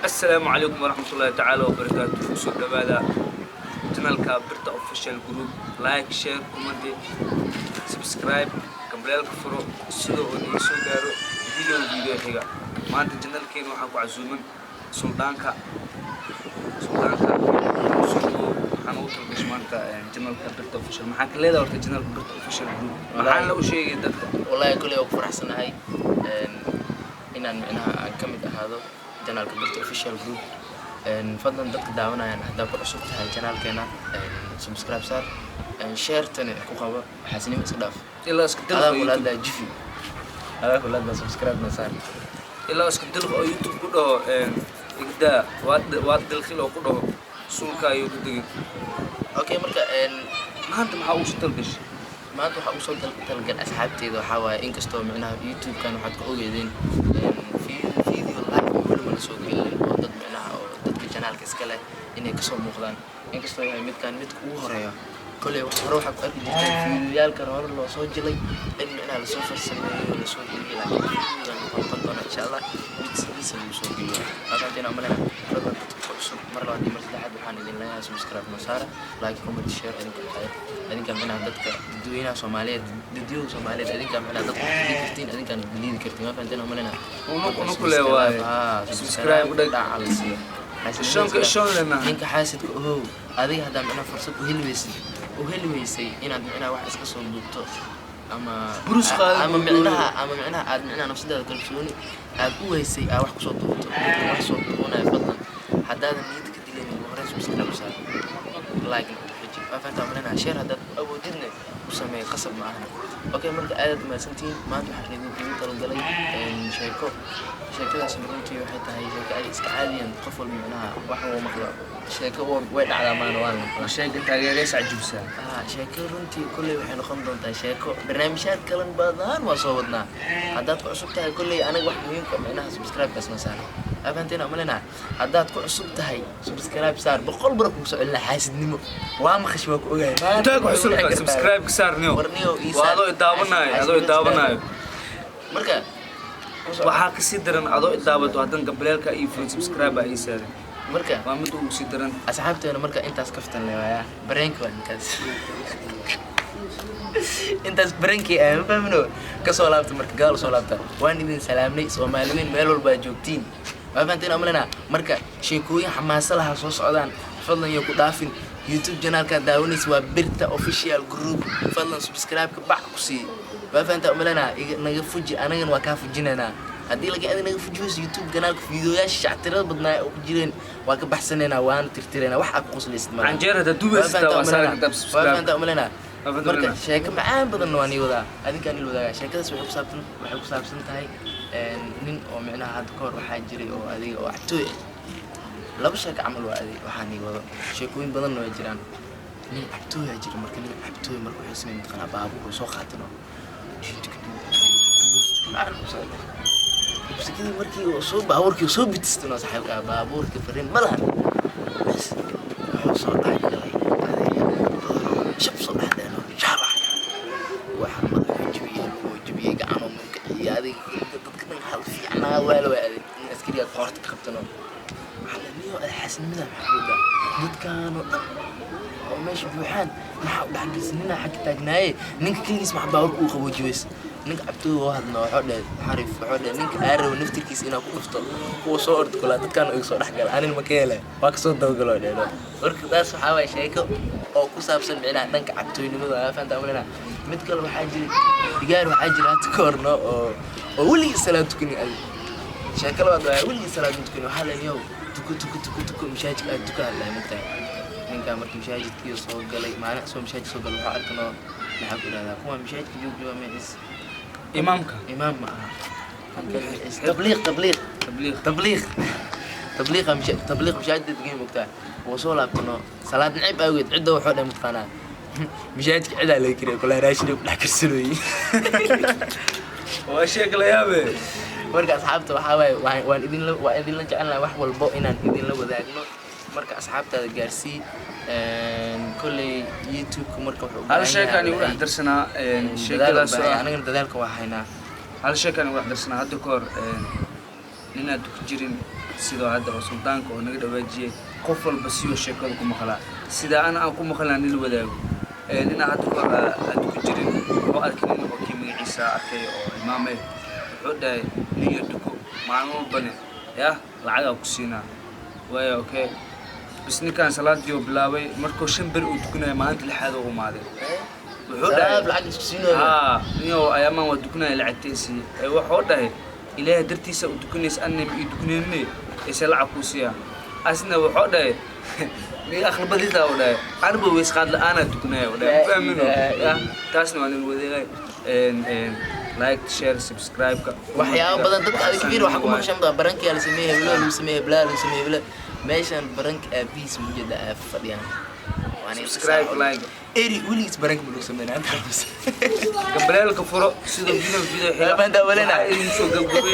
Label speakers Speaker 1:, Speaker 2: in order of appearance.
Speaker 1: Asalaamu calaykum waraxmatullaahi tacaala wabarakaatu. Kusoo dhawaada channelka Birta Official Group. Like, share, comment, subscribe, gambaleelka furo sida oo idiin soo gaaro video xiga. Maanta channelkeena waxaa ku casuuman suldaanka. Suldaanka, soo dhawow. Waxaan ugu talagashay maanta channelka Birta Official. Maxaa ka leedahay horta channelka Birta Official Group? Maxaan la u sheegay dadka?
Speaker 2: Wallaahi, kuley waa ku faraxsanahay inaan micnaha aan ka mid ahaado channelka Birta Official Group. Fadlan dadka daawanayaan, haddaa ku cusub tahay channelkeena, subscribe saar, share-tana ku qabo. Xaasinimo iska dhaaf.
Speaker 1: Ilaa iska
Speaker 2: adaa
Speaker 1: dalqa
Speaker 2: kula
Speaker 1: YouTube.
Speaker 2: Hadlaa jifi, adaa kula hadlaa, subscribe na saar.
Speaker 1: Ilaa iska dilqa oo YouTube ku dhaho igdaa waa dilqil oo ku dhaho suulka ayuu ku degin.
Speaker 2: Okay, marka
Speaker 1: maanta maxaa ugu soo talgashay?
Speaker 2: Maanta waxaa usoo talagal asxaabteyda waxaa waaye, inkastoo micnaha YouTube-kan waxaad ka ogeydeen video live weli ma la soo gelin oo dad micnaha oo dadka channelka iska leh inay kasoo muuqdaan, inkastoo yahay midkan midka ugu horeeya. Kolley wax hore waxaad ku arki jirteen fiidiyoyaalkan hore loo soo jilay in micnaha lasoo farsameeyo, lasoo geliyo, laakiin fiidiyogan wuxuu noqon doonaa, insha Allah, mid sidiisa lagu soo geliyo. Halkaantina umalena. Fadlan dadka ku cusub, mar labaad iyo mar saddexaad waxaan idin leeyahay subscribe noo saara, like, comment, share. Idinka waxay idinka micnaha dadka dadweynaha Soomaaliyeed, dadweynaha Soomaaliyeed, idinka micnaha dadka wax dhigi kartiin, idinkaan liidi kartiin. Waa fahanteen umalena.
Speaker 1: Una kule waaye.
Speaker 2: Subscribe
Speaker 1: Subscribe dhag.
Speaker 2: Dhaca la siiyo.
Speaker 1: Shonka shon lena.
Speaker 2: Ninka xaasidka ohow, adiga haddaa micnaha fursad u heli weysid, u heli weysay inaad micnaha wax iska soo duubto ama
Speaker 1: Burus qaado.
Speaker 2: Ama micnaha ama micnaha aad micnaha nafsadaada kalsooni aad u weysay aad wax kusoo duubto, dadka wax soo duubanaya, fadlan haddaadan niyad ka dilaynin, ugu horreyn subscribe saar, like na ku xiji. Waa fahantaa malinaa? Share haddaad u awoodidna u sameey, qasab ma ahan. Okay, marka aadaad umahadsantihiin. Maanta waxaan idinkugu talagalay sheeko. Sheekadaas runtii waxay tahay sheeko ay iska caadiyan, qof walba micnaha wax uu maqlo. Sheeko way dhacdaa maana waa la maqlaa.
Speaker 1: Sheega taageeraysa cajibsaa.
Speaker 2: Ah, sheeko runtii kolley waxay noqon doontaa sheeko. Barnaamijyaad kalan badan waa soo wadnaa. Haddaad ku cusub tahay, kolley anaga wax muhiimka micnaha subscribe-kaas noo saar. Afahanteena umalena? Haddaad ku cusub tahay, subscribe saar, 100 bara kugu soo celina. Xaasidnimo waa maqash, waa ku ogahay. Maanta
Speaker 1: Intaa ku
Speaker 2: way
Speaker 1: xusul
Speaker 2: wici kartaa.
Speaker 1: Subscribe ka saarniyo.
Speaker 2: Warniyo ii
Speaker 1: Waa
Speaker 2: saar.
Speaker 1: adoo idaawanaayo, adoo idaawanaayo.
Speaker 2: Marka ku soco.
Speaker 1: Waxaa kasii daran adoo idaawato haddan gambaleelka iyo furin, subscribe aa ii saaran.
Speaker 2: Marka
Speaker 1: waa mid ugu sii daran.
Speaker 2: Asxaabteena, marka intaas kaftan le waayaa, bareenka waa intaas, intaas bareenkii ah, ma fahmino? Kasoo laabta marka, gadaal soo laabta. Waan idin salaamnay, Soomaali weyn meel walba aad joogtiin. Waa fahanteen amalena? Marka sheekooyin xamaaso laha soo socdaan. Fadlan iyo ku dhaafin YouTube channelka daawanaysa waa Birta Official Group. Fadlan subscribe-ka bac ku sii. Waa fahantaa umalena? Naga fuji, anagana waa kaa fujinaynaa. Haddii laga adig naga fuji weyso YouTube channelka, fiidiyoyaasha shactirada badnaa oo ku jireen waa ka baxsanaynaa, waana tirtiraynaa. Wax aad ku qoslaysid malaha.
Speaker 1: Canjeer haddaad dubaysataa waa saaran kartaa
Speaker 2: Waa
Speaker 1: subscribe.
Speaker 2: fahantaa umalena?
Speaker 1: Waa fahantaa
Speaker 2: Marka
Speaker 1: umalena.
Speaker 2: sheeko macaan badanna waa nii wadaa, adinkaan il wadaagaa. Sheekadaas waxay ku saabsan tahay nin oo micnaha hadda kahor waxaa jiray oo adiga oo actooy ah. Laba sheeko camal waa adig waxaa nii wado, sheekooyin badanna waa jiraan. Nin cabtooyaa jira. Marka nin cabtooy marka wuxuu sameyn mataqaanaa, baabuur soo qaatano macaan u socda. Musikadii markii uu soo baabuurkii soo bitistano, saaxiibka baabuurka farin ma lahan bas, wuxuu soo dhex galay adiga shab, soo dhex dheeno shabax, waxa madaxa jabiyey, luguu jabiyey, gacanoo murkiciyey. Adiga dadka dhan hal fiicnaa waa la waaday in askariga qoorta ka qabtano. Waxaa la niyo alxaasnimada maxaa wadaa dadkaan oo dhan oo meesha buuxaan, maxaa u dhexgelsan ninaa xagga taagnaaye, ninka keligiis maxaa baabuurka uu qaboojiweys? Ninka cabtooda waa hadlna, waxuu dhehe xarif, wuxuu dhehe ninka aa rabo naftirkiisa inaa ku dhufto kuwa soo orda kulaa dadkaan iga soo dhexgala, anin ma ka hele, waa kasoo dabagalo dheeno. Marka taas waxaa waaya sheeko oo ku saabsan micnaha dhanka cabtooynimada. Waa fahantaa malena? Mid kale waxaa jira, digaar waxaa jira hadda ka horno oo weligii salaad tukanin. Adig sheeko labaad waa weligii salaad ma tukanin. Waxaa leen yow tuko, tuko, tuko, tuko, mashaajidka aad tuka hadlahay mogtahay. Ninkaa marka mashaajidkii soo galay, maalin soo mashaajid soo galay, waxaa arkanoo maxaa ku idhahdaa kuwa mashaajidka joog jooga magaciis?
Speaker 1: Imaamka.
Speaker 2: Imaam ma aha. Tabliiq, tabliiq.
Speaker 1: Tabliiq.
Speaker 2: Tabliiq, tabliiqa tabliiq mashaajidda degan mogtahay. Wuu soo laabtano salaad necib awgeed. Cidda wuxuu dhahay mataqaanaa, mashaajidka cidaa laga kariya kulaa, raashin ku dhex karsanooyey.
Speaker 1: Waa sheek la yaabe.
Speaker 2: Marka asxaabta waxaa waaye waan idinla waan idinla jecelnahay wax walbo inaan idinla wadaagno. Marka asxaabtaada gaarsii. Kolley YouTube-ka marka wuxuu u
Speaker 1: Hal
Speaker 2: baahan
Speaker 1: sheekaan igu
Speaker 2: yahay
Speaker 1: dhex darsanaa
Speaker 2: dadaal u
Speaker 1: sheekadaas
Speaker 2: baahan
Speaker 1: oo
Speaker 2: yahay.
Speaker 1: ah
Speaker 2: Anagana dadaalka waa haynaa.
Speaker 1: Hal sheekaan igu dhex darsanaa. Hadda ka hor ninaad ku jirin Sidoo hadda oo suldaanka oo naga dhawaajiyey, qof walba siyuu sheekada ku maqlaa, sida ana aan ku maqlaa nila wadaago. Ninaa hadda kahor aad ku jirin wuxuu arkay nin oo kii magaciisa arkay oo imaam eh. Wuxuu dhahay, "Nin yar duko maalin walbane, yah, lacagaa ku siinaa." Waaya, okay, bis ninkaan salaadii oo bilaabay. Markuu 5 beri uu tukanaya, maalinta lixaad oo umaaday, wuxuu dhahay,
Speaker 2: Salaad lacag isku siinayo.
Speaker 1: Haa, ninyow, ayaamaan waa dukanaya, lacagtiisii. Ee wuxuu dhahay, "Ilaahay dartiisa u tukanaysa, anna ma ii tukanayne, ise lacag kuu siiyaa?" Asna wuxuu dhahay, "Miga aqlabadiisa?" U dhahay, "Aniba weys qaad la'aanaa tukanaya," u dhahay.
Speaker 2: Laa
Speaker 1: Ma fahmino.
Speaker 2: ilaaha.
Speaker 1: Ya, taasna waa nin wadaagay. Like, share, subscribe-ka.
Speaker 2: Waxyaabo badan dadka adiga fiir waxaa ku maqashan badan, prank-iyaa la sameeyey, heblo lagu sameeyey, heblaa lagu sameeyey, heblo. Meeshan prank-ka aabihiis mujeda aa fadhiyaan. Waa nin
Speaker 1: Subscribe, like.
Speaker 2: Eri weligiis prank-ka ma lagu sameynaa inta.
Speaker 1: Gambaleelka furo sidoo video video xiga.
Speaker 2: Baan daawalanaya.
Speaker 1: Waxaa idin soo gabgabay.